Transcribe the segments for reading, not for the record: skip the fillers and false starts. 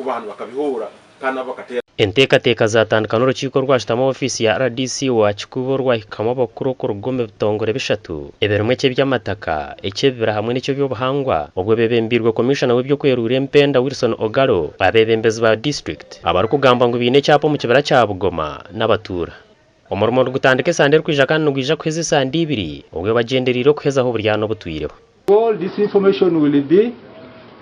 kuba hanu bakabihuura kandi nabo bakateera. Enteekateeka zaatandika n'orukiiko orwashutami ofiisi ya rdc owa Kikuube orwahikamu abakuru okuruga omu bitongore bishatu ebirimu eky'eby'amataka, eky'ebibira hamwe n'eky'eby'obuhangwa obwo beebembeirwe Komishona w'eby'okweruura empenda Wilson Ogalo, abeebembezi ba disiturikiti abarikugambwa ngu baine ekyapa omu kibira kya Bugoma n'abatuura. Omurimo nigutandika esande erikwija kandi nigwija kuheza esande ibiri obwo bagyendereire okuhezaho oburyane obutwireho. All this information will be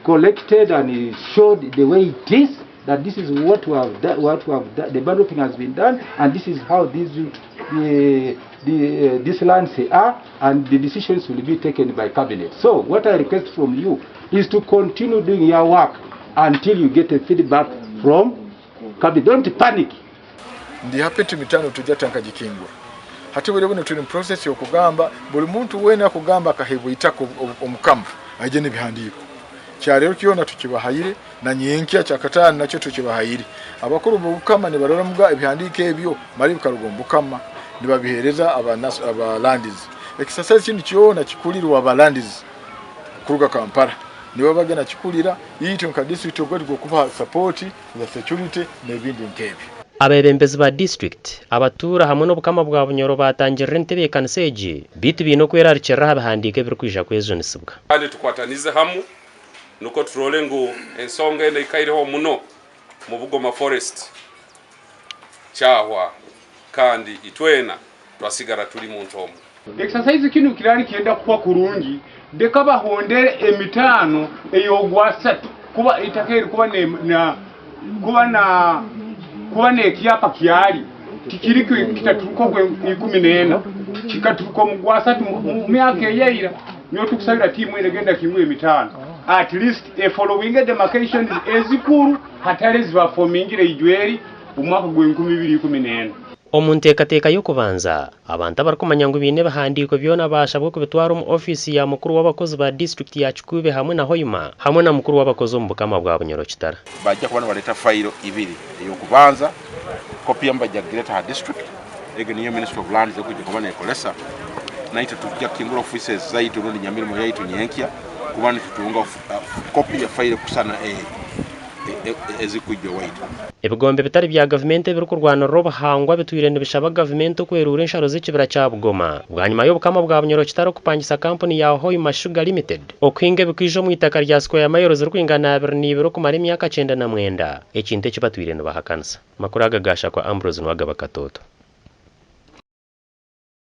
collected and showed the way it is that this is what we have done, what we have done, the developing has been done and this is how these, the, the, uh, these lands are and the decisions will be taken by cabinet. So what I request from you is to continue doing your work until you get a feedback from cabinet. Don't panic. Ndi happy nti mitano tujja tankagikingura hati buri buno turi mu process yokugamba buri muntu wena akugamba akahebwa itaka omukama aije nebihandiko kyarero kyona tukibahayire na nyenkya kyakatano nakyo tukibahayire abakuru bobukama nibarora muga ebihandiko ebyo mali bikaruga omu bukama nibabihereza aba landizi exercise kinu kyona kikulirwa aba landizi kuruga Kampala nibo bagenda kikulira itwe nka district ogwo gokubaha support za security n'ebindi nk'ebyo. Abeebembezi ba disiturikiti, abatuura hamwe n'Obukama bwa Bunyoro baatangirira entebeekanisa egi beitu baine okwerarikirira aha bihandiiko ebirikwija kwejunisibwa. Kandi tukwatanize hamu nukwo turole ngu ensonga enu eikaireho muno mu Bugoma Forest kyahwa kandi itwena twasigara tuli muntu omu. Exercise kinu kiraba nikyenda kuhwa kurungi leka bahondere emitaano ey'ogwasatu kuba itaka eri kuba na kuba na kuba n'ekyapa kyalyo tikiri kitaturuka ogw'ikumi n'ena, kikaturuka omu gwasatu mu myaka eyaira. Nyowe tukusabira tiimu enu egenda kingura emitaano at least efollowinge demarcations ezikuru hatali ezibafomingire ijweri omu mwaka gw'e 2014. Omu nteekateeka y'okubanza, abantu abarikumanya ngu baine ebihandiiko byona baashabwa kubitwara omu ofiisi ya mukuru w'abakozi ba disiturikiti ya Kikuube hamwe na Hoima hamwe na mukuru w'abakozi omu Bukama bwa Bunyoro Kitara. Bajja kuba nibareeta fayiro ibiri, ey'okubanza kopi emwe bajja kugireeta aha disiturikiti, egyo niyo Ministry of Lands erikwija kuba neekoresa, naitwe tujja kukingura ofiises zaitu rundi nyamirimo yaitu nyenkya kuba nitutunga kopi ya fayiro kusana ezirikwija owaitu. Ebigombe bitari bya gavumenti ebirikurwanirira obuhangwa bitwire nibishaba gavumenti okweruura ensharo z'ekibira kya Bugoma bwanyima y'Obukama bwa Bunyoro Kitare okupangisa kampuni ya Hoima Sugar Limited okuhinga ebikwijo omu itaka rya square mayiro zirikwingana 22 okumara emyaka 99, ekintu eki batwire nibahakanisa. Amakuru aga gaashakwa Ambrose Nuwagaba Katooto.